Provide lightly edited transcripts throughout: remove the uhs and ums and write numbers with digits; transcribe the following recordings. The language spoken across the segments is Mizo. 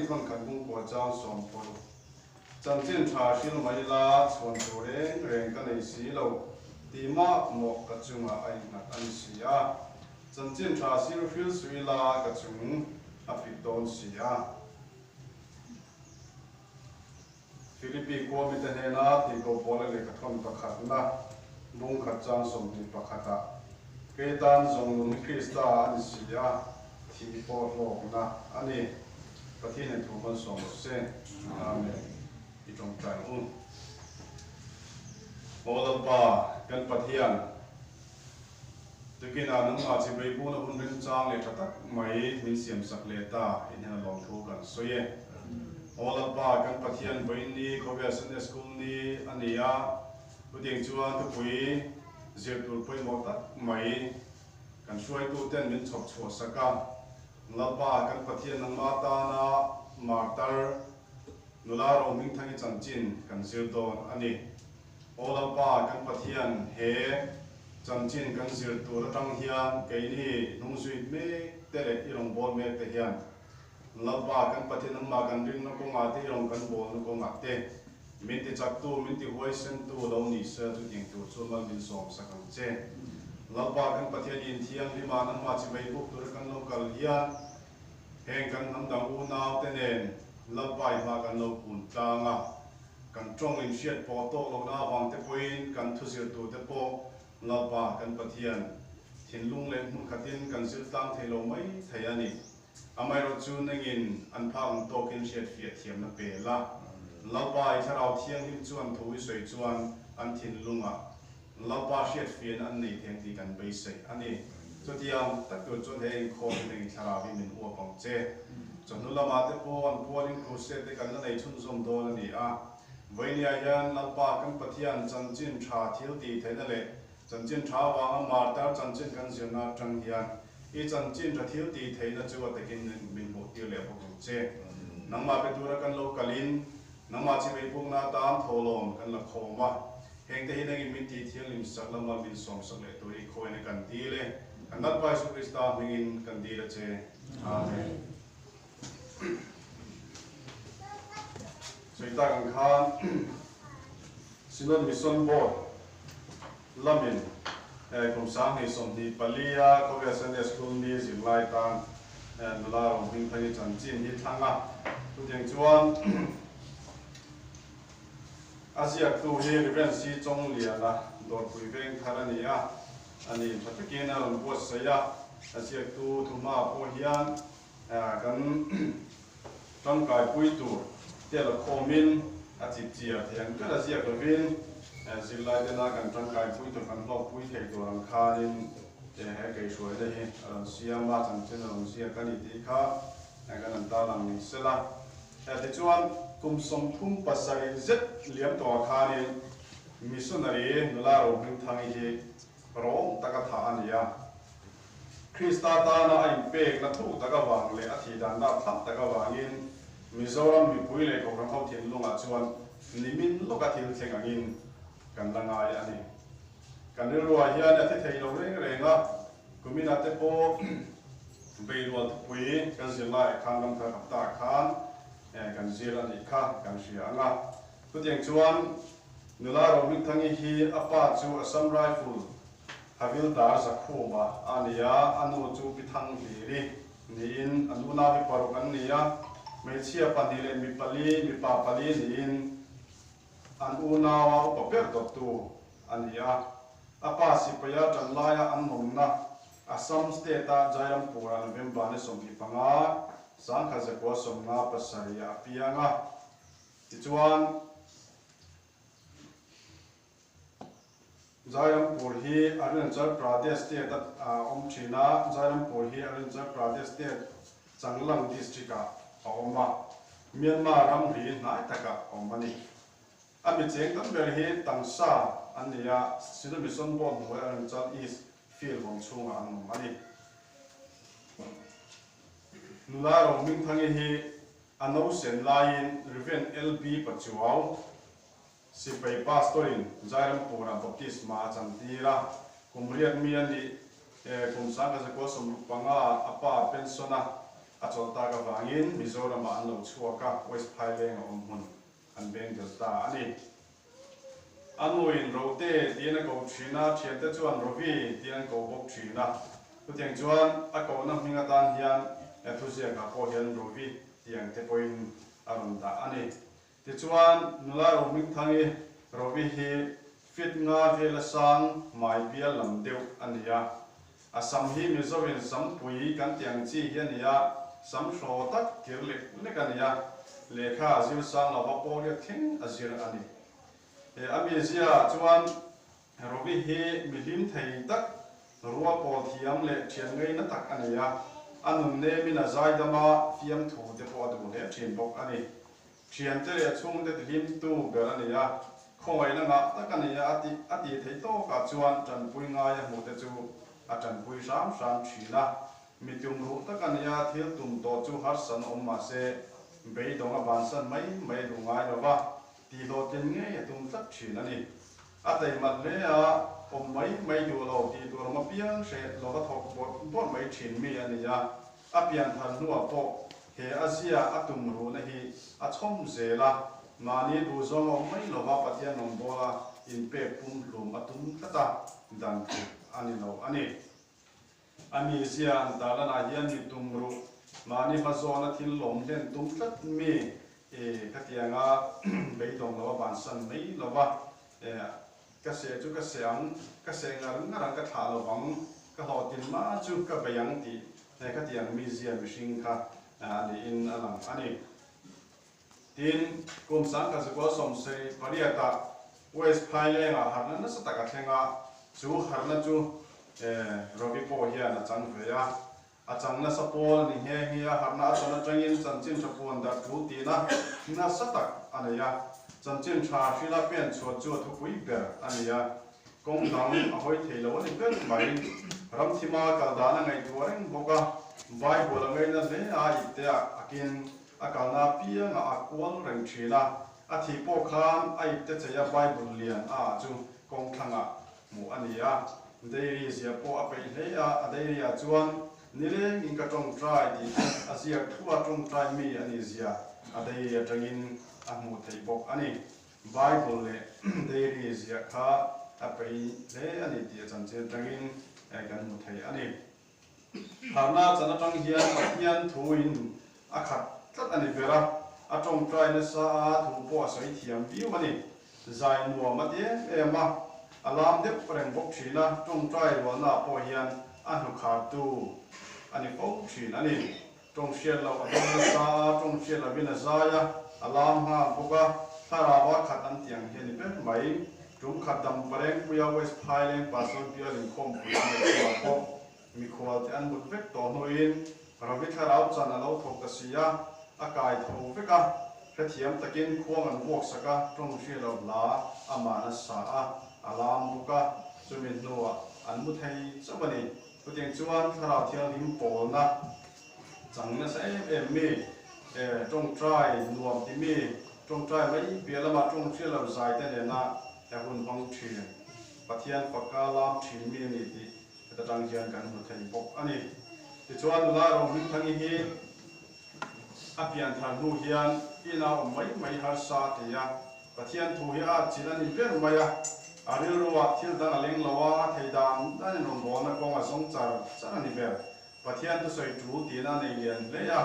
Thessaloni thawn khat bungkua chang 60. Chanchin tha hril mai ila chhuan tur reng reng ka nei si lo tih mah mawh ka chungah a innghat a ni si a. Chanchin tha sir hril suh ila ka chung a pik dawn si a. Philippi khua mite hnena tihko pawla lehkha thawn pakhatna bung khat chang 21 ah Kei tan zawng nun hi Krista a ni si a, thih pawh hlawkna a ni. Pathian in thu malsawm rawh se. Amen. I tawngtai ang u. Aw Lalpa, kan Pathian, tukinah nangmah chibai buna hun remchang leh tha tak mai min siamsak leh ta i hnena lawmthu kan sawi e. Aw Lalpa, kan Pathian vawiin ni khawvel Sunday School ni a ni a, chutiang chuan thupui zir tur pawimawh tak mai kan hruaituten min chhawp chhuah sak a, Lalpa, kan Pathian nangmah tana martar nula Rohmingthangi chanchin kan zir dawn a ni. Aw Lalpa, kan Pathian, he chanchin kan zir tur atang hian keini hnungzui mek te leh i rawngbâwl mek te hian Lalpa, kan Pathian nangmah kan rinna kawngah te i rawn kan bâwlna kawngah te min ti chaktu, min ti huaisentu lo ni se chutiang tur chu mal min sawm sak ang che. Lalpa, kan Pathian i inthianghlim a, nangmah chibai buk tura kan lo kal hian heng kan hnam dang unau te nen Lalpa i hma kan lo kun tlang a, kan tawng in hriat pawh tawk lohna avang te pawhin kan thuzirtu te pawh Lalpa, kan Pathian thinlung leh hmun khatin kan zir tlang thei lo mai thei a ni. Amaherawhchu nangin an phak ang tawkin hriatfiah thiamna pe la. Lalpa i Thlarau Thianghlim chuan thu i sawi chuan an thinlungah Lalpa hriatfiahna an nei theng tih kan beisei a ni. Chutiang tak tur chuan he inkhawm hi nangin Thlarau hi min uap ang che. Chawhnu lamah te pawh an pualin crusade te kan la nei chhunzawm dawn a ni a. Vawinia hian Lalpa kan Pathian chanchin tha thil tih theihna leh Chanchin tha avanga martar chanchin kan zirna atang hian i chanchin tha thil tih theihna chu a takin min hmuh tir leh bawk ang che. Nangmah pe tura kan lo kalin nangmah chimei pukna atan thawhlawm kan la khawm a, hengte hi nangin min tih thianghlim sak lama min sawm sak leh tur i khawina kan dil e. Kan Lalpa Isu Krista hmingin kan dil a che. Amen. Sawi tak ang khan Synod Mission Board lamin kum 2024 a khawvel Sunday School ni zirlai tan nula Rohmingthangi chanchin hi thlang a. Chutiang chuan a ziaktu hi Rev. C. Chawngliana Dawrpui Vengthar a ni a, a ni tha takin a rawn buatsaih a, a ziaktu thuhma pawh hian Kan tangkaipui tur te la khawmin a chipchiar thei ang ber a ziak lovin zirlai tena kan tangkaipui tur kan hlawkpui thei tur ang khanin he keihruaina hi a rawn siam a, chanchin a rawn ziak a ni tih kha kan han tarlang ni sela. Tichuan kum 37 zet liam tawhah khanin missionary nula Rohmingthangi hi rawng taka thah a ni a. Krista tana a inpekna thuk tak avang leh a thihdan rapthlak tak avangin Mizoram mipui leh Kohhran ho thinlungah chuan nimin lawka thil thleng angin kan la ngai a ni. Kan rilruah hian a thi thei lo reng reng a, kuminah te pawh beirual thupui kan zir laiah khan ramthar hapta khan kan zir a nih kha kan hria ang a. Chutiang chuan nula Rohmingthangi hi a pa chu Assam Rifle Havildar Zakhuma a ni a, a nu chu Pi Thangliri niin a nunau hi paruk an ni a, hmeichhia pahnih leh mi pali, mipa pali niin an unaua upa ber dawttu a ni a. A pa sipaia tan laia an nawmna Assam State-a Jairampur-ah November ni 25, 1957 ah a piang a. Tichuan. Jairampur hi Arunachal Pradesh State a awm thin a, Jairampur hi Arunachal Pradesh State Changlang District ah a awm a, Myanmar ramri hnai takah a awm a ni. A mi cheng tam ber hi Tangsa an ni a, Synod Mission Board hnuai Arunachal East Field vawng chhungah an awm a ni. Nula Rohmingthangi hi a nausen laiin Rev. LB Pachuau, Sipai Pastor-in Jairampur-ah baptisma a chantir a, kum riat mi a nih kum 1965 a pa pension a. a chawlh tak avangin Mizoramah an lo chhuak a, West Phaileng a awm hmun an beng bel ta a ni. A nuin Rote tiin a ko thin a, thiante chuan Rovi tiin an ko bawk thin a. Chutiang chuan a kohna hming atan hian thuziakah pawh hian Rovi tih ang te pawhin a rawn dah a ni. Tichuan nula Rohmingthangi Rovi hi feet nga vela sang hmai bial lam deuh a ni a. A sam hi Mizoin sampui kan tih ang chi hi a ni a, sam hraw tak kir lek lek a ni a, lehkha a zir sang lova pawlriat thleng a zir a ni. He a mizia ah chuan Rovi hi mi hlim thei tak, rual pawl thiam leh thian ngaina tak a ni a, a nun nemin a zaidam a, fiamthu te pawh a duh hle thin bawk a ni. Thiante leh chhungte tihlimtu ber a ni a, khawngaihna ngah tak a ni a, a tih a tih theih tawkah chuan tanpui ngai a hmuhte chu a tanpui hram hram thin a. Mi tumruh tak a ni a, thil tum tawh chu harsan awm mah se beidawng a bansan mai mai a duh ngai lo va, tihhlawhtlin ngei a tum tlat thin a ni. A teimat hle a, awm mai mai duh lo tih tur awm apiang hreh lova thawk bawrh bawrh mai thin mi a ni a. A pian thar hnuah pawh he a zia a tum ruhna hi a chhawm zel a, mahni duhzawng a awm mai lova Pathian rawngbawla inpek pumhlum a tum tlat a, dan theih a ni lo a ni. A mi zia an tarlanah hian mi tum ruh, mahni hmazawna thil lawm hlen tum tlat mi e khatianga beidawng lova bansan mai lova e Ka seh chu ka seh ang, ka seh ngar ngar ang, ka thlah lo vang, ka hlawhtlin ma chu ka bei ang tih he khatiang mizia mihring kha a niin a lang a ni. Tin, kum 1978 ah West Phailengah harhna nasa tak a thleng a, chu harhna chu Robbie pawh hian a chang ve a. A chang nasa pawl a ni nghe nghe a, harhna a chan atangin chanchin tha puan darh tul tihna nasa tak a nei a. Chanchin tha hrila pen chhuah chu a thupui ber a ni a, kawng dang a hawi thei lo a ni ber mai. Ramthima kal dan a ngaihtuah reng bawk a, Bible a ngaina hle a, ipte ah akin a kalna apiangah a kual reng thin a, a thih pawh khan a ipte chei a Bible lian a ah chu kawng thlangah hmuh a ni a, dairy ziah pawh a peih hle a, a dairy ah chuan nileng in ka tawngtai tih chu a ziak thu a tawngtai mi a nih zia a dairy atangin a hmuh theih bawk a ni. Bible leh dairy ziah kha a peih hle a ni tih a chanchin atangin kan hmu thei a ni. Harhna chan atang hian Pathian thu in a khat tlat a ni ber a, a tawngtai nasa a, thu pawh a sawi thiam viau a ni. Zai nuam a ti em em a, a lam deuh reng bawk thin a, tawngtai rualna ah pawh hian a hnukhartu a ni fo thin a ni. Tawng hriat loh a dawng nasa a, tawng hriat lovin a zai a, a lam nghal bawk a, thlarau a khat an tih ang hi a ni ber mai. Tum khat dam Parengpuia West Phaileng Pastor bial inkhawmpui a neih hnuah pawh mikhual te an mut vek tawh hnuin Ravi thlarau chan a lo thawk ta si a, a kai tho vek a, hrethiam takin khuang an vuak sak a, tawng hriat loh hla aman a sa a, a lam bawk a, chumi hnuah an mu thei chauh a ni. Chutiang chuan Thlarau Thianghlim pawlna chang nasa em em mi, tawngtai nuam ti mi, tawngtai mai piah lama tawnghriat lo zai te nena he hun hmang thin, Pathian faka lam thin mi a ni tih heta tang hian kan hmu thei bawk a ni. Tichuan nula Rohmingthangi hi a pian thar hnu hian ina awm mai mai harsa a ti a, Pathian thu hi a atchilh a ni ber mai a, a rilruah thil dang a leng lo a, a thei dan danin rawngbawlna kawng a zawng char char a ni ber. Pathian thusawi tul tihna a nei lian hle a,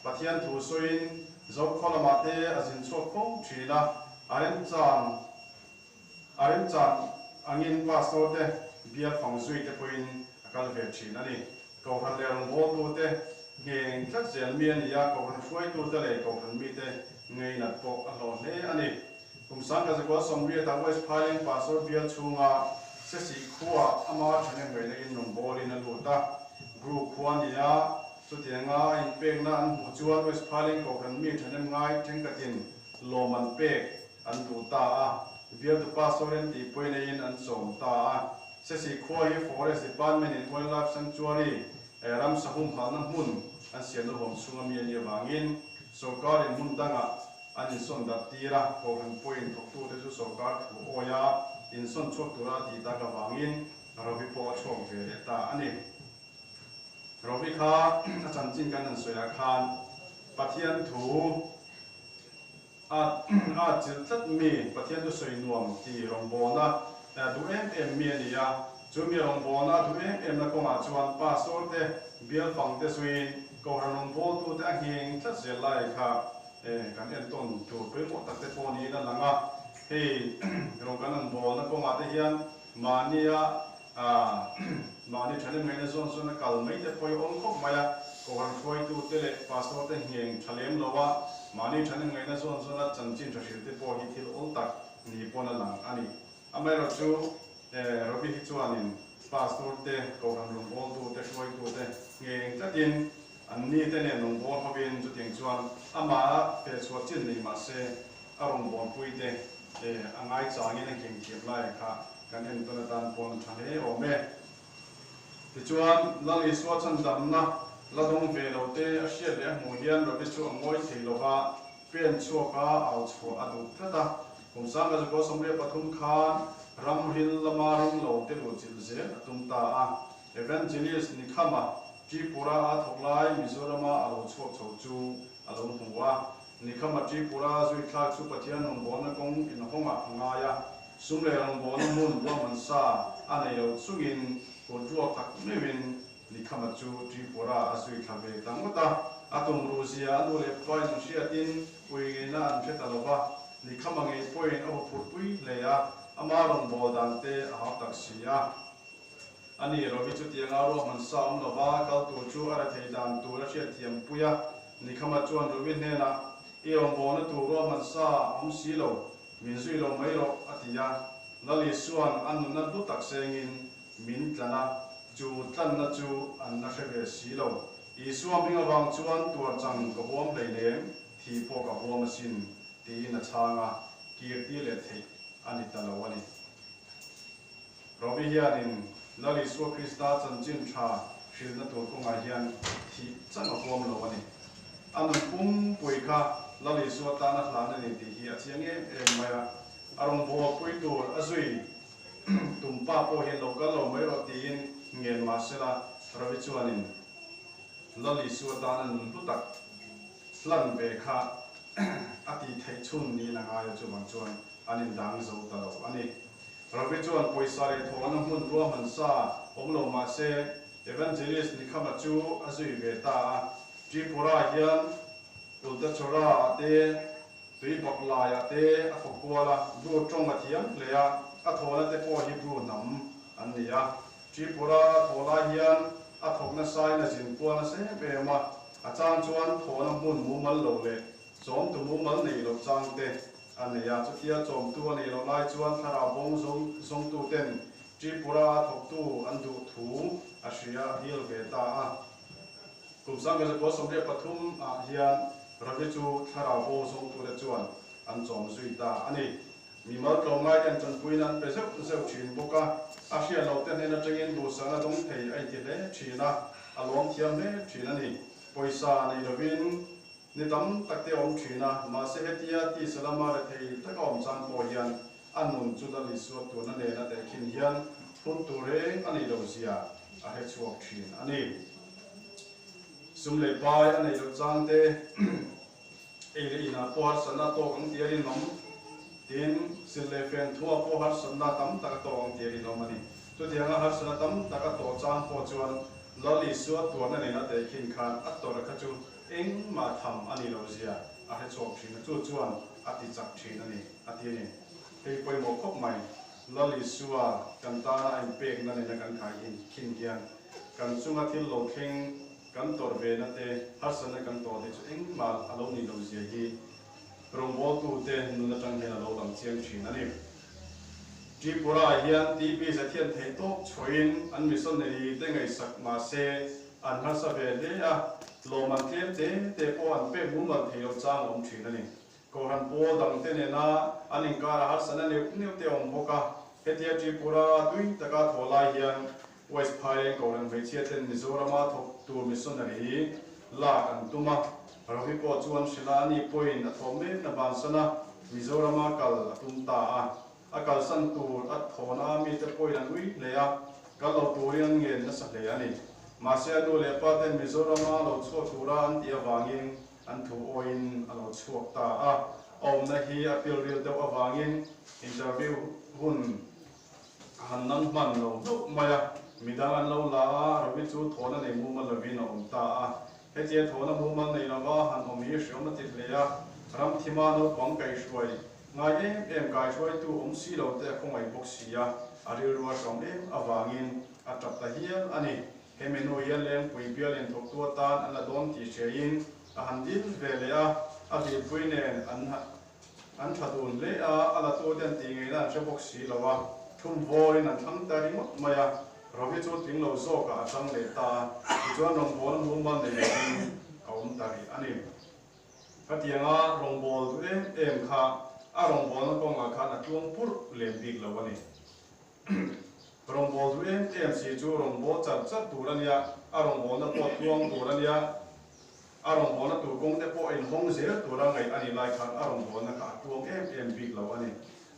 Pathian thu sawiin Zokhaw lamah te a zin chhuak fo thin a, a remchan a remchan angin pastor te bial fang zui te pawhin a kal ve thin a ni. Kohhran leh rawngbawltute ngheng tlat zel mi a ni a, kohhran hruaitute leh kohhran mite ngeinat pawh a hlawh hle a ni. Kum 1980 ah West Phaileng Pastor bial chhunga Sesih khuaah ama thahnem ngaihna in rawngbawlin a lut a, Group khua a ni a, chutianga a inpekna an hmuh chuan West Phaileng kohhran mi thahnem ngai thenkhatin lawm an pek an duh ta a, bialtu Pastor en tih pawhin eiin an sawm ta a. Sesi khua hi Forest Department in Wildlife Sanctuary, ramsa humhalhna hmun an siamna huam chhunga mi a nih avangin sorkar in hmun dangah an insawn darh tir a, kohhran pawhin thawktute chu sorkar thu awia insawn chhuak tura a tih tak avangin Ravi pawh a chhuak ve leh ta a ni. Rovi kha a chanchin kan han sawiah khan Pathian thu a a chilh tlat mi, Pathian thu sawi nuam ti rawngbawlna duh em em mi a ni a. Chu mi rawngbawlna a duh em emna kawngah chuan pastor te, bial fang te zuiin kohhran rawngbawltute a ngheng tlat zel lai kha kan entawn tur pawimawh tak te pawh niin a lang a. Hei rawng kan an bawlna kawngah te hian mahnia Mahni thahnem ngaihna zawn zawn a kal mai te pawh hi awm khawp mai a, Kohhran hruaitute leh Pastor te ngheng tha lem lo a, mahni thahnem ngaihna zawn zawn a chanchin tha hrilh te pawh hi thil awl tak ni pawn a lang a ni. Amaherawhchu Robbie hi chuanin Pastor te, Kohhran rawngbawltute, hruaitute ngheng tlatin an ni te nen rawngbâwl hovin chutiang chuan amah fehchhuah chin nei mah se a rawngbâwlpui te a ngaichangin a ngheng thiam lai kha kan entawn atan pawn a tha hle awm e. Tichuan, Lal Isua chhandamna la dawng ve lo te a hriat leh a hmuh hian Rabbi chu a ngawi thei lo va, pen chhuaka au chhuah a duh tlat a. Kum 1973 khan ramril lama ring lo te luhchilh zel a tum ta a. Evangelist Nikhama Tripura a thawk lai Mizorama a lo chhuak chho chu a lo hmu a. Nikhama Tripura zui thlak chu Pathian rawngbawlna kawng inhawngah a ngai a. Sum leh rawngbawlna hmun ruahman sa a nei lo chungin kut ruak tak meuhin Nikhama chu Tripura a zui thla ve ta ngawt a. A tumruh zia a nu leh pain an hriatin ui ngeina an hre ta lo va, Nikhama ngei pawhin a huphurhpui hle a, ama rawngbâwl dan te a hau tak si a. A ni, Rovi chutianga ruahman sa awm lova kal tur chu a rethei dan tur a hriatthiam pui a. Nikhama chuan Rovi hnenah, I rawngbawlna tur ruahman sa awm si lo, min zui lo mai rawh, a ti a. Lal Isua'n a nunna hlu tak sengin min tlan a, chu tlanna chu an la hre ve si lo. Isua hming avang chuan tuar chang ka huam hleinem, thih pawh ka huam asin, tiin a chhang a, kir tir leh theih a ni ta lo a ni. Rovi hianin Lal Isua Krista chanchin tha hrilhna tur kawngah hian thih chang a huam lo a ni. A nun pumpui kha Lal Isua tana hlan a ni tih hi a chiang em em mai a. A rawngbâwl pui tur a zui tum pa pawh hian lo kal lo mai rawh tiin ngen mah sela Rovi chuanin Lal Isua tana nun hlu tak hlan ve kha a tih theih chhun niin a ngai a, chuvang chuan an indang zo ta lo a ni. Ravi chuan pawisa leh thawhna hmun ruahman sa awm lo mah se Evangelist Nikhama chu a zui ve ta a. Tripura hian Ultachora ah te, Tuibaklai ah te a thawk kual a, Bru tawng a thiam hle a, a thawhna te pawh hi Bru hnam an ni a. Tripura a thawh lai hian a thawk nasain a zin kual nasa em em a, a chang chuan thawhna hmun mumal lo leh Chawmtu mumal nei loh chang te a nei a, chutia chawmtu a nei loh lai chuan thlarau bawng zawngtu ten Tripura a thawktu an duh thu a hria a dil ve ta a. Kum 1973 ah hian Ravi chu thlarau bo zawngtu te chuan an chawm zui ta a ni. Mimal tlawmngai ten tanpuina an pe zeuh zeuh thin bawk a, a hriat loh te hnen atangin duhsakna dawng thei a inti hle thin a, a lawm thiam hle thin a ni. Pawisa nei lovin Ni tam tak te awm thin a, mahse hetia tisa lama rethei taka awm chang pawh hian a nun chu Lal Isua tuna nena tehkhin hian phur tur reng a neih loh zia a hre chhuak thin a ni. Sum leh pai a neih loh chang te ei leh inah pawh harsatna a tawk ang tih a rinawm, tin silh leh fen thuah pawh harsatna tam tak a tawk ang tih a rinawm a ni. Chutianga harsatna tam tak a tawh chang pawh chuan Lal Isua tuarna nena tehkhin khan a tawrh kha chu Engmah tham a nih loh zia a hre chhuak thin a, chu chuan a ti chak thin a ni, a ti a ni. Hei pawimawh khawp mai, Lal Isua kan tana a inpekna nena kan khai khin hian kan chunga thil lo thleng kan tawrh ve na te, harsatna kan tawh te chu engmah a lo nih loh zia hi rawngbawltute nun atang hian a lo lang chiang thin a ni. Tripura ah hian TB zathian theih tawk chhuahin an missionary te ngaihsak mah se an harsa ve hle a, lawmman tlem te te pawh an pek mumal thei lo chang a awm thin a ni. Kohhran pawl dang te nena an inkar a harsatna neuh neuh te a awm bawk a, hetia Tripura tui taka thawh lai hian West Phaileng Kohhran hmeichhia ten Mizorama thawk tur missionary lak an tum a, Ravi pawh chu an hrilh a, ani pawhin a thawh mekna bansan a, Mizorama kal a tum ta a. A kalsan tur a thawn a, mite pawhin an ui hle a, kal lo turin an ngen nasa hle a ni. Mahse a nu leh pa ten Mizorama lo chhuak tura an tih avangin an thu awiin a lo chhuak ta a. A awmna hi a pilril deuh avangin interview hun a han nang hman lo hlauh mai a. Midang an lo la a, Ravi chu thawhna nei mumal lovin a awm ta a. Hetia thawhna mumal nei lova han awm hi hreawm a ti hle a, ramthima naupang kaihhruai ngai em em kaihruaitu awm si lo te a khawngaih bawk si a, a rilru a hreawm em avangin a tap ta hial a ni. He menu hian Lengpui bial inthawktu atan an la dawn tih hriaiin a han dil ve leh a, a dilpui nen an an tha dun hle a, a latu te an tih ngeina an hre bawk si lo a, thum vawrin an thlang ta ringawt mai a, Rovi chu tling lo zawkah a tang leh ta a, tichuan rawngbawlna mumal nei lovin a awm ta rih a ni. Khatianga rawngbâwl duh em em kha a rawngbâwlna kawngah khan a tluang purh lem bik lo a ni. Rawngbâwl duh em em si chu rawngbâwl char char tur a nia, a rawngbâwlna pawh tluang tur a nia, a rawngbâwlna tur kawng te pawh a inhawng zel tura ngaih a nih lai khan a rawngbâwlna kha a tluang em em bik lo a ni.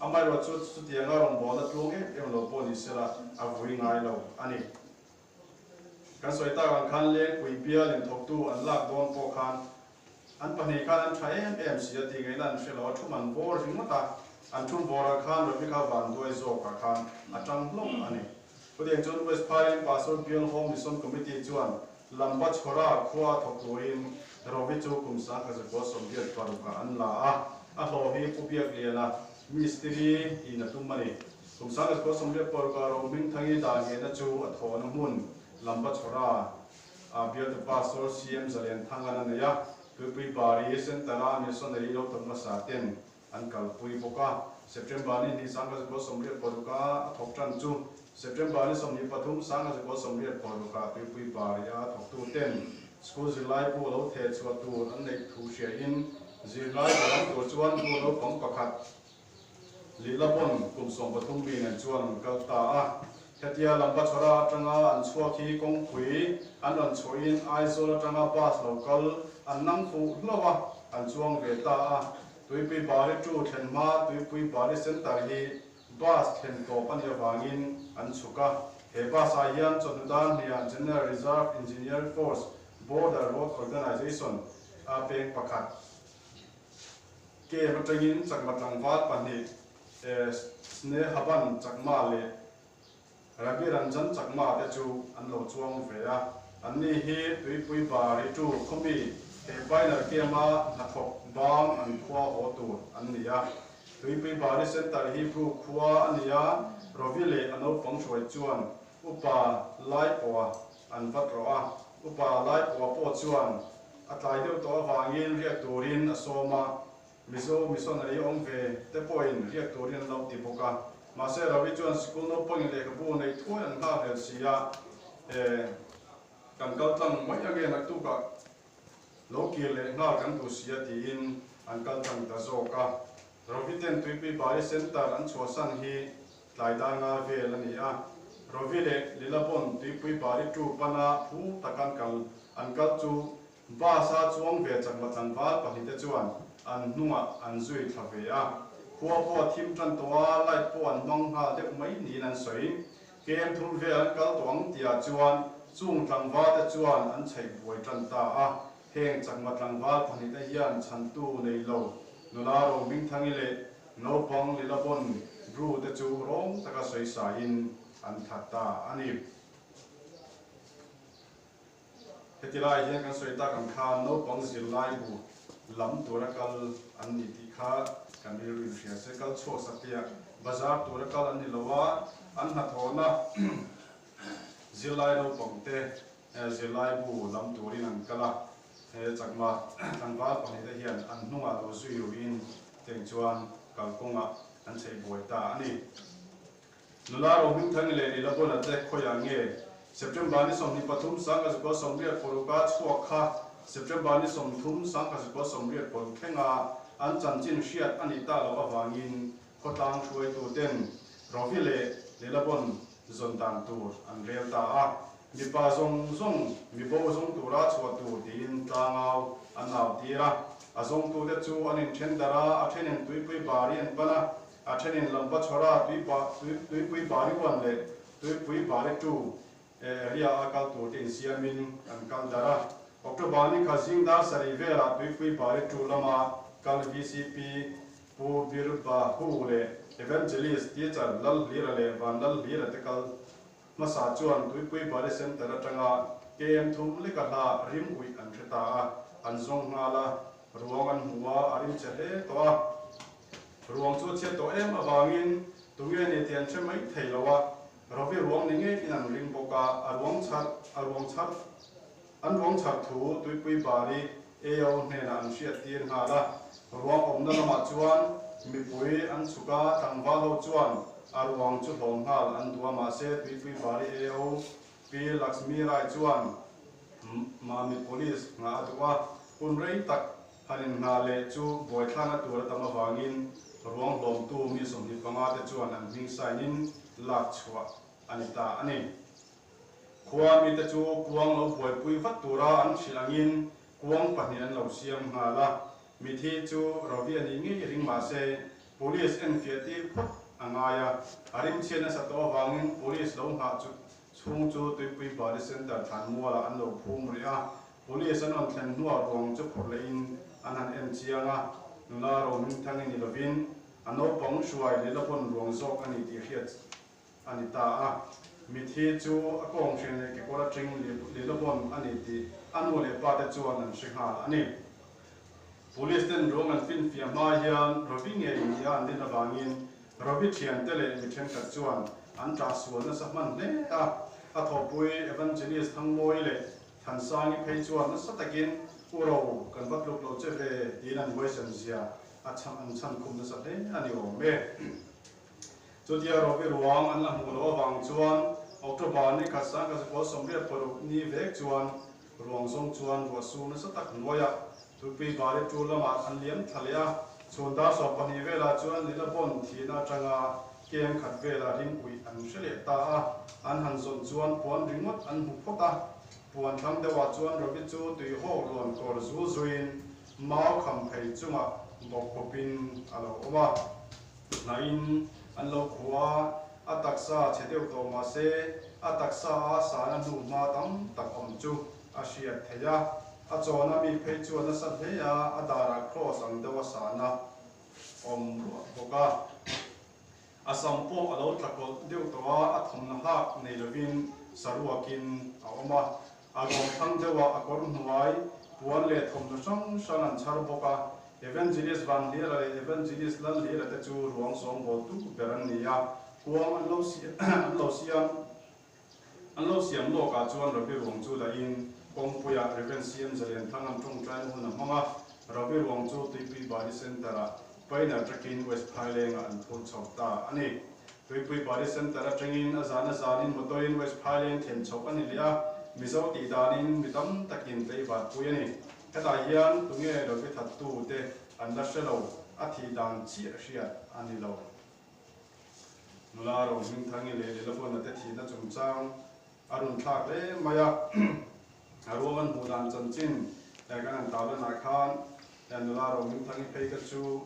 Amaherawhchu chutianga rawngbâwlna tluang em em lo pawh ni sela a vui ngai lo a ni. Kan sawi tak ang khan Lengpui bial inthawktu an lak dawn pawh khan an pahnih khan an tha em em si a tih ngaihna an hre lo a, thum an vawr ringawt a, an thum vawrah khan Ravi kha vanduai zawkah khan a tang hlawm a ni. Chutiang chuan West Phaileng Pastor Bial Home Mission Committee chuan Lamba Chhawra khua thawk turin Ravi chu kum 1986 ah an la a, a hlawh hi Pu Biakliana mistiri in a tum a ni. Kum 1986 ah Rohmingthangi dan ngehna chu a thawhna hmun Lambachhawra ah bialtu Pastor CM Zalianthang-an a nei a, Tuipui Bari Centre-a missionary lo thawk hmasa ten an kalpui bawk a. September ni hnih 1986 ah a thawk tan chu September ni 23 1986 ah Tuipui Bari a thawktu ten school zirlai bu lo theh chhuah tur an neih thu hriain zirlai bu lam tur chuan bu naupang pakhat Lilabon kum 13 mi nen chuan an kal ta a. Hetia Lambachhawra atanga an chhuak hi kawngpui an rawn chhuahin Aizawl atanga bus lo kal an nang fuh hlauh a, an chuang ve ta a. Tuipui Bari tu thlen hma Tuipui Bari Centre hi bus thlen tawp a nih avangin an chhuk a. He bus ah hian chawhnu dar hniah General Reserve Engineer Force Border Road Organisation a peng pakhat Camp atangin Chakma tlangval pahnih Snehaban Chakma leh Rabi Ranjan Chakma te chu an lo chuang ve a. Anni hi Tuipui Bari tu khawmi he Pioneer Camp-a hnathawk bang an khua haw tur an ni a. Tuipui Bari Centre hi Bru khua a ni a, Rovi leh a naupang hruai chuan Upa Laipawa an vat rawh a. Upa Laipawa pawh chuan A tlai deuh tawh avangin riak turin a sawm a, Mizo missionary awm ve te pawhin riak turin an lo ti bawk a. Mahse Ravi chuan sikul naupangin lehkhabu neih thuai an nghak rel si a, e, kan kal tlang mai ange naktukah lo kir leh nghal kan duh si a tiin an kal tlang ta zawk a. Ravi ten Tuipui Bari Centre an chhuahsan hi tlai dar nga vel a ni a. Ravi leh Lilabon Tuipui Bari tu pana phu tak an kal an kal chu bus a chuang ve chakma tlangval pahnih te chuan an hnungah an zui thla ve a. Khua pawh a thim tan tawh a, light pawh an hmang nghal deuh mai niin an sawi. Kem thum vel an kal tawh ang tihah chuan chung tlangval te chuan an chheih buai tan ta a. Heng chakma tlangval pahnih te hian chhantu nei lo nula Rohmingthangi leh Naupang Lilabon Bru te chu rawng taka sawi saiin an that ta a ni. Heti lai hian kan sawi tak ang khan naupang zirlai bu lam tura kal an ni tih kha kan rilru in hria se. Kal chhuak satliah bazar tura kal an ni lo a, an hnathawhna zirlai naupang te zirlai bu lam turin an kal a. He chakma tlangval pahnih te hian an hnungah lo zui ruin cheng chuan kalkawngah an chheih buai ta a ni. Nula Rohmingthangi leh Lilabona te khawiah nge September ni 23 1986 a chhuak kha September ni 30 1986 thlenga an chanchin hriat a nih tak loh avangin khawtlang hruaitu ten Rovi leh Lilabon zawn dan tur an rel ta a. Mipa zawng zawng, mibo zawng tura chhuah tur tiin tlangau an au tir a. A zawngtute chu an inthen darh a, a thenin tuipui bari an pan a, a thenin lampa chhawra tuipui bari uan leh tuipui bari tu. Area a kal tur te insiamin an kal darh a. October ni kha zing dar sarih velah Tuipui Bari tu lama kal vcp Pu Birbahu leh Evangelist Teacher Lalhlira leh Vanlalhlira te kal hmasa chuan Tuipui Bari Centre atanga KM thum leka hla rim uih an hre ta a, an zawng nghal a, ruang an hmu a, a rim che hle tawh a. Ruang chu a chhiat tawh em avangin tunge ni tih an hre mai thei lo a, Ravi ruang ni ngeiin an ring bawk a, a ruang chhar, a ruang chhar, an ruang chhar thu Tuipui Bari AO hnenah an hriat tir nghal a. Ruang awmna lamah chuan mipui an chhuk a, tlangval ho chuan a ruang chu hlawm nghal an duh a, mahse Tuipui Bari AO Pi Lakshmi Rai chuan Mami Police nghah a duh a, hun rei tak Han inhna leh chu buaithlakna tur a tam avangin ruang hlawmtu mi 25 te chuan an hming sign in lak chhuah a ni ta a ni. Khua mite chu kuang lo buaipui vat tura an hrilh angin kuang pahnih an lo siam nghal a, mithi chu Ravi a nih ngei ring mah se Police enfiah tir phawt a ngai a, a rimchhiat nasa tawh avangin Police lo nghah chu chhung chu Tuipui Bali Centre thlanmualah an lo phum rih a, Police an rawn thlen hnuah ruang chu phurh lehin an han en chiang a, nula Rohmingthangi ni lovin a naupang hruai leh la vawn ruang zawk a ni tih hriat a ni ta a. Mithi chu a kawng hrian leh kekawr atang leh la vawn a ni tih a nu leh pa te chuan an hre nghal a ni. Police ten ruang an finfiah hma hian Ravi ngei nia an rin avangin Ravi thiante leh mi thenkhat chuan an tah sual nasa hman hle a, a thawhpui Evangelist Thangmawi leh Thansangi phei chuan nasa takin U Ro, kan va tluk lo che ve tiin an huaisen zia a chhan an chhan khum nasa hle a ni awm e. Chutia Rovi ruang an la hmuh loh avang chuan October ni khat sangkhat zakua 86 ni vek chuan ruang zawng chuan ruah sur nasa tak hnuaiah Tuipui Bari tul lamah an liam thla leh a, chhun dar 12 velah chuan Lila Bond thihna atanga kem khat velah rim uih an hre leh ta a, an han zawn chuan puan ringawt an hmu phawt a, puan thlang deuhah chuan Ravi chu tuihawk rawn kawr zul zuiin mau kham phei chungah bawk kawpin a lo awm a, hnaihin an lo khuh a, a taksa chhe deuh tawh mah se a taksa a sana hnu hma tam tak awm chu a hriat theih a, a chawna mi phei chu a nasa hle a, a darah cross ang deuh a sana awm ruah bawk a. A sam pawh a lo tla kawlh deuh tawh a, a thawmhnaw hlak nei lovin saruakin a awm a. A ruang thlang deuhah a kawr hnuai, puan leh thawmhnaw hrang hrang an chhar bawk a. Evangelist Vanhlira leh Evangelist Lalhlira te chu ruang sawngbawl tu ber an ni a, kuang an lo an lo siam An lo siam lawkah chuan Rabi ruang chu dahin kawngpuiah Rev. CM Zalianthang an tawngtaina hun a hmang a, Rabi ruang chu Tuipui Bari Centre-ah Pioneer Truck-in West Phaileng-ah an phur chho ta a ni. Tuipui Bari Centre atangin a zan a zanin motor-in West Phaileng thlen chhoh a ni leh a, Mizo tih danin mi tam takin tleivat pui a ni. Hetah hian tunge Rabi thattute an la hre lo, a thih dan chiah hriat a ni lo. Nula Rohmingthangi leh Lilabawna te thihna chungchang a rawn thlak hle mai a. A ruang an hmuh dan chanchin kan han tarlanah khan nula Rohmingthangi phei kha chu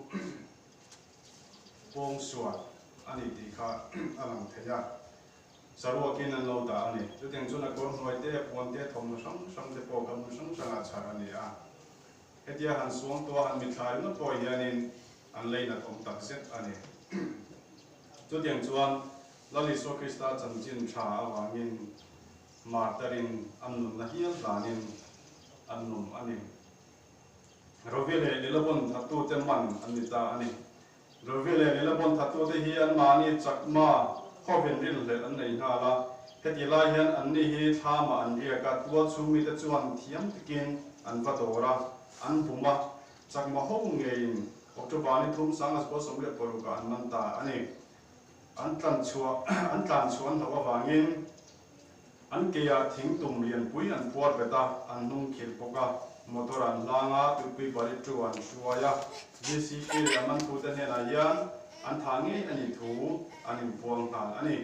pawngsual a ni tih kha a lang thei a. Saruakin an lo dah a ni. Chutiang chuan a kawr hnuai te, a puan te, thawmhnaw hrang hrang te pawh kha hmun hrang hrangah chhar a ni a. Hetia han suangtuah han mitthla ringawt pawh hianin an leinat awm tak zet a ni. Chutiang chuan Lal Isua Krista chanchin tha avangin martarin an nunna hial hlanin an nung a ni. Rovi leh Lilabon thattute man an ni ta a ni. Rovi leh Lilabon thattute hi anmahni chakma hovin rinhlelh an nei nghal a. Heti lai hian anni hi thlamah an riak a, tual chhung mite chuan thiam takin an va dawr a, an bum a. Chakma ho ngeiin October ni thum 1976 ah an man ta a ni. An tlan chhuah an tlan chhuah an hlauh avangin an keiah thing tum lianpui an puar bet a, an hnung khirh bawk a, motor an hlang a, Tuipui Bari tu an hruai a. VCP leh a mantute hnenah hian an thah ngei a nih thu an inpuang nghal a ni.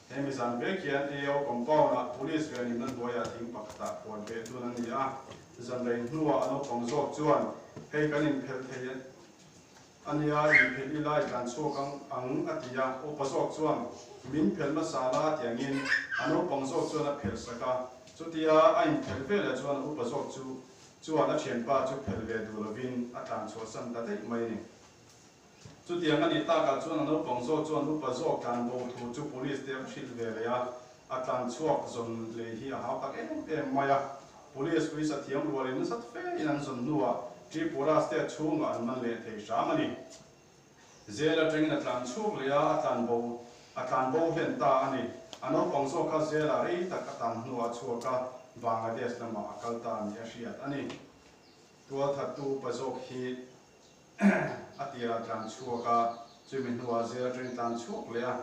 He mi zan vek hian AO compound-ah Police venhimna hnuaiah thing pakhatah puan peh dun an ni a. Zan rei hnuah a naupang zawk chuan hei kan inphelh thei A nia, inphelh ila i tlan chhuak ang ang a ti a, upa zawk chuan min phelh hmasa la a ti angin a naupang zawk chuan a phelh sak a. Chutia a inphelh veleh chuan a upa zawk chu chuan a thianpa chu phelh ve duh lovin a tlan chhuahsan ta daih mai a ni. Chutiang a nih takah chuan a naupang zawk chuan upa zawk tlan bo thu chu police te a hrilh ve leh a, a tlan chhuak zawn lei hi a hau tak em em mai a. Police uisa thiam rualin nasat fe in an zawn hnuah Tripura state chhungah an man leh thei hram a ni. Jail atangin a tlan chhuak leh a, a tlan bo a tlan bo hlen ta a ni. A naupang zawk kha jail ah rei tak a tan hnuah a chhuak a, Bangladesh lamah a kal ta ni a hriat a ni. Tualthattu upa zawk hi a tirah tlan chhuak a, chumi hnuah jail atangin tlan chhuak leh a,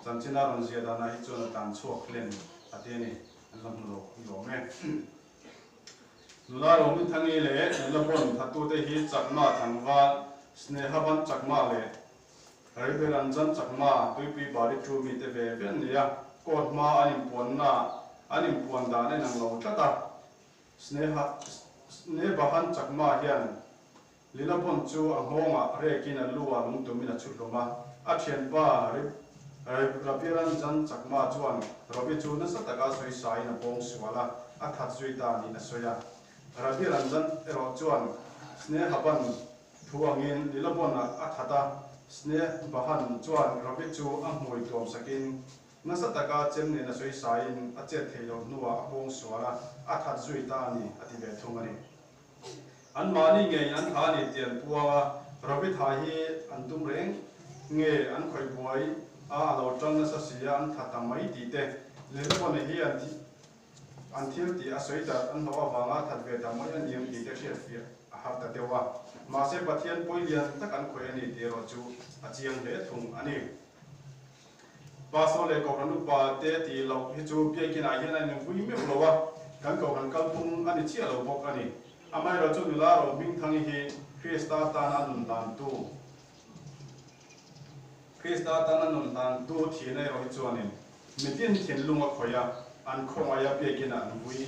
Chanchin a rawn ziah danah hi chuan a tlan chhuak hlen a ti a ni. An la hmu lo ni awm e. Nula Rohminthangi leh nula Bon thattute hi Chakma tlangval Snehavan Chakma leh Rabiranjan Chakma Tuipui Bari Tu mite ve ve an ni a. Court hma an inpuanna an inpuan dan a inang lo tlat a. Sneha Snebahan Chakma hian Lila Bon chu a nghawngah rekin a lu ah lungtumin a chhu hlawm a, a thianpa Rabiranjan Chakma chuan Ravi chu nasa taka sawi saiin a bawng sual a, a that zui ta niin a sawi a. Rabiranjan erawh chuan Snehaban thu angin Lila Bon ah a that a, Snehabahan chuan Ravi chu a hmui tuam sakin nasa taka chem nen a sawi saiin a chet theih loh hnuah a bawng sual a, a that zui ta a ni, a ti ve thung a ni. An mahni ngei an thla a ni tih an puang a, Ravi tha hi an tum reng nge an khawih buai a a lo tang nasa si a an tha ta mai tih te Lilpawna hi an an thil tih a sawi darh an hlauh avanga that ve ta mai a ni ang tih te hriat fiah a har ta deuh a, mahse Pathian pawi lian tak an khawih a ni tih erawh chu a chiang hle thung a ni. Pastor leh Kohhran upa te tih loh hi chu biakinah hian a invui meuh lo a, kan Kohhran kalphung a ni chiah lo bawk a ni. Amaherawhchu nula Rohmingthangi hi Krista tana nun hlantu Krista tana nun hlantu thihna erawh hi chuanin mitin thinlung a khawih a, an khawngaih a biakinah an vui.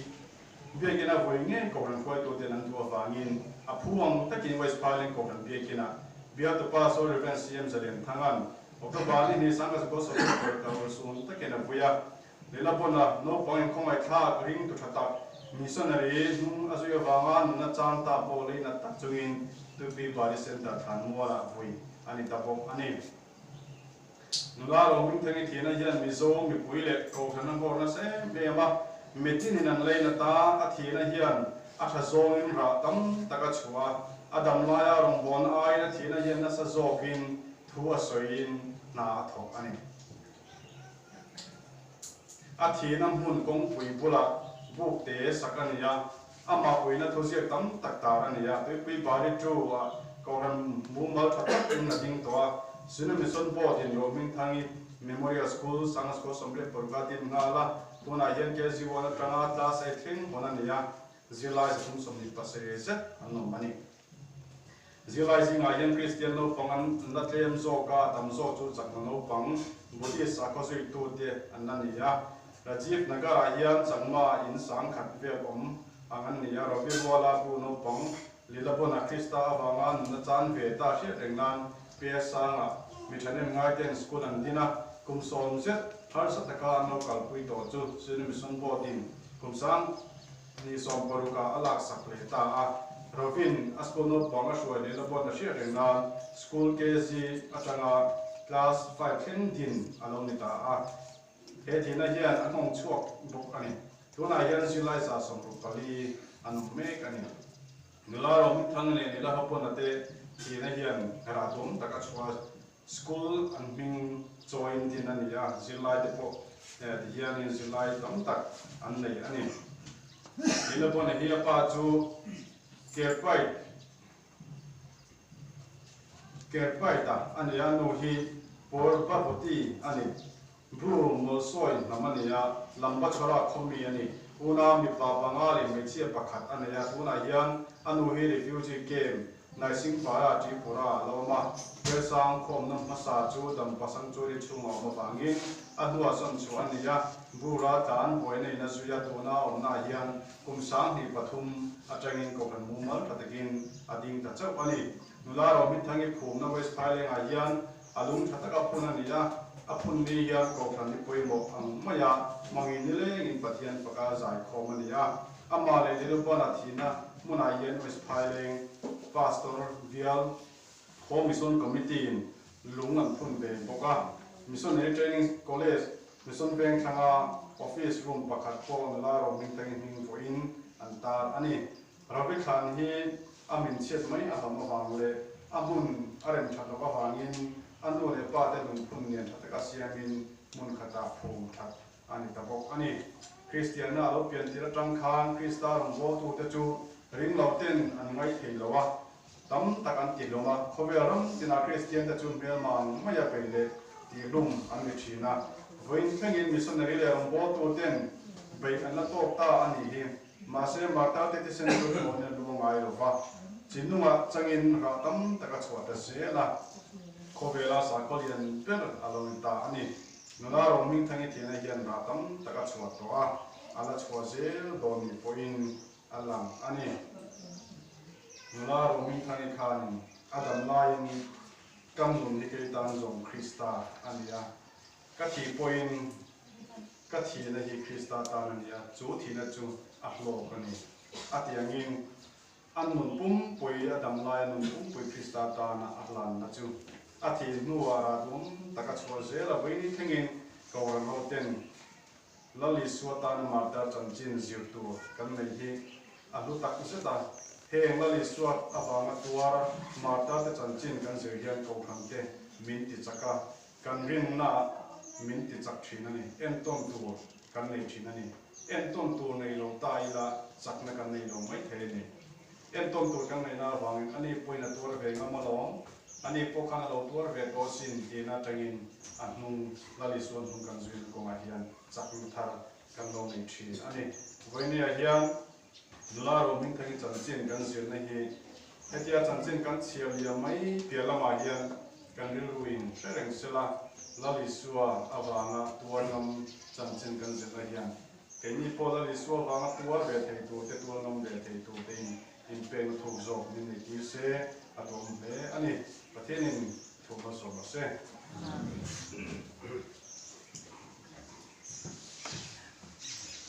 Biakina vui ngei Kohhran hruaituten an duh avangin a phu ang takin West Phaileng Kohhran Biakina bialtu Pastor Rev. CM Zalianthanga'n October ni hnih Sangkazukua Sawrkar Pawlh Kal sun takin a vui a. Lilabawna naupang inkhawngaih thlak ring tu tha tak missionary hnung a zui avanga nunna chang ta pawh lei nat tak chungin Tuipui Bari Centre thlanmualah vui a ni ta bawk a ni. Nula Rohmingthangi thihna hian Mizo mipui leh Kohhran a nghawr nasa em em a, mitinin an lei nat a, a thihna hian a tha zawngin rah tam tak a chhuah a, a dam laia rawngbawlna aiin a thihna hian nasa zawkin thu a sawiin hna a thawk a ni. A thihna hmun kawngpui bulah buk te sak a ni a, amah uina thuziak tam tak tar a ni a, Tuipui Bari Tu ah Kohhran mumal tha tak in a ding tawh a, Sinu Mission Board in Rohmingthangi Memorial School, Sangha 38 a din nghal a, tunah hian KG one atanga Class eight thleng hawn a ni a, zirlai 327 zet an awm a ni. Zirlai zingah hian Kristian naupang an la tlem zawk a, tam zawk chu chakna naupang, Buddhist sakhaw zuitute an la ni a. Rajiv Nagar-ah hian chakma in sangkhat vel awm ang an ni a, Ravi Ruala bu naupang Lilabona Krista avanga nunna chan ve ta hriat reng nan Pia Sanga mi thahnem ngaite'n school an din a, kum sawm zet harsa taka an lo kalpui tawh chu Sinu Mission Board-in kum sang Ni 16 ah a laksak leh ta a, Rovin a school naupang a hruai leh la board a hriat reng nan school KG atanga class 5 thleng din a lo ni ta a. He thihna hian a nghawng chhuak bawk a ni. Tunah hian zirlai 64 an awm mek a ni. Nula Rohmingthang leh Nila Hapona te thihna hian rah duam tak a chhuah a. School an hming chawiin din a ni a, zirlai te pawh ti hianin zirlai tam tak an nei a ni. Lilabawna hi a pa chu Kerpait Kerpaita a ni a, nu hi Porbhavati a ni. Bru Mawlsawi hnam a ni a, Lambachhara khawmi a ni. Unau mipa panga leh hmeichhia pakhat a nei a, tunah hian a nu hi refugee camp Naisingpara, Tripura a lo awm a. Kelsang khawmna hmasa chu Dampa Sanctuary chhungah awm avangin a hnuah sawn chhuah a ni a, Bura tlan buaina in a zui a, tuna a awmnaah hian kum 2003 atangin kohhran mumal tha takin a ding ta chauh a ni. Nula Rohmingthangi phumna West Phailengah hian a lung tha taka phun a ni a, a phun ni hian Kohhran ni pawimawh ang maia hmangin nilengin Pathian faka zaikhawm a ni a. Amah leh Lilubana thihna hmunah hian West Phaileng Pastor Bial Home Mission Committee-in lung an phun ve bawk a. Missionary Training College Mission Vengthlanga Office room pakhat pawh nula Rohmingthangi hming vawiin an tar a ni. Ravi thlan hi a min chhiat mai a hlawm avang leh a hmun a rem that loh avangin a nu leh pa te lungphun nen tha taka siamin hmun khatah phum that a ni ta bawk a ni. Kristianna a lo pian tir atang khan Krista rawngbawltute chu ring lo ten an ngai thei lo a, tam tak an ti hlawm a, khawvel ram tinah Kristiante chu hmelma ang maia bei leh tihhlum an ni thin a, vawiin thlengin missionary leh rawngbawltuten beih an la tawk ta a nih hi. Mahse, Martha te thisen chu thawn in a lu a ngai lo va, chinlungah changin rah tam tak a chhuah ta zel a, khawvela sakhaw lian ber a lo ni ta a ni. Nula Rohmingthangi thiana hian rah tam tak a chhuah tawh a, a la chhuah zel dawn ni pawhin a lang a ni. Nula Rohmingthangi khanin a dam laiin Ka nun hi kei tan zawng Krista a ni a, ka thih pawhin Ka thihna hi Krista tan a ni a, chu thihna chu a hlawk a ni. A ti angin, a nun pumpui, a dam laia nun pumpui Krista tana a hlanna chu a thih hnuah rah duam taka chhuah zel a vaini thlengin Kohhran hoten Lal Isua tana martar chanchin zir tur kan nei hi a hlu tak zet a. Heng Lal Isua avanga tuara martarte chanchin kan zir hian Kohhrante min ti chak a, Kan rinna min ti chak thin a ni. Entawn tur kan nei thin a ni. Entawn tur nei lo ta ila chakna kan nei lo mai thei a ni. Entawn tur kan neihna avangin ani pawhin a tuar ve ngam alawm, ani pawh khan a lo tuar ve tawh asin tihna atangin a hnung Lal Isuan hnung kan zuina kawngah hian chakna thar kan lo nei thin a ni. Vawinia hian nula Rohmingthangi chanchin kan zirna hi hetia chanchin kan chhiar liam mai piah lamah hian kan rilruin hre reng sela Lal Isua avanga tuar ngam chanchin kan zirna hian keini pawh Lal Isua avanga tuar ve thei tur te tuar ngam ve thei tur te in inpekna thuk zawk min nei tir se a duhawm hle a ni. Pathianin thu hmasawm rawh se. Amen.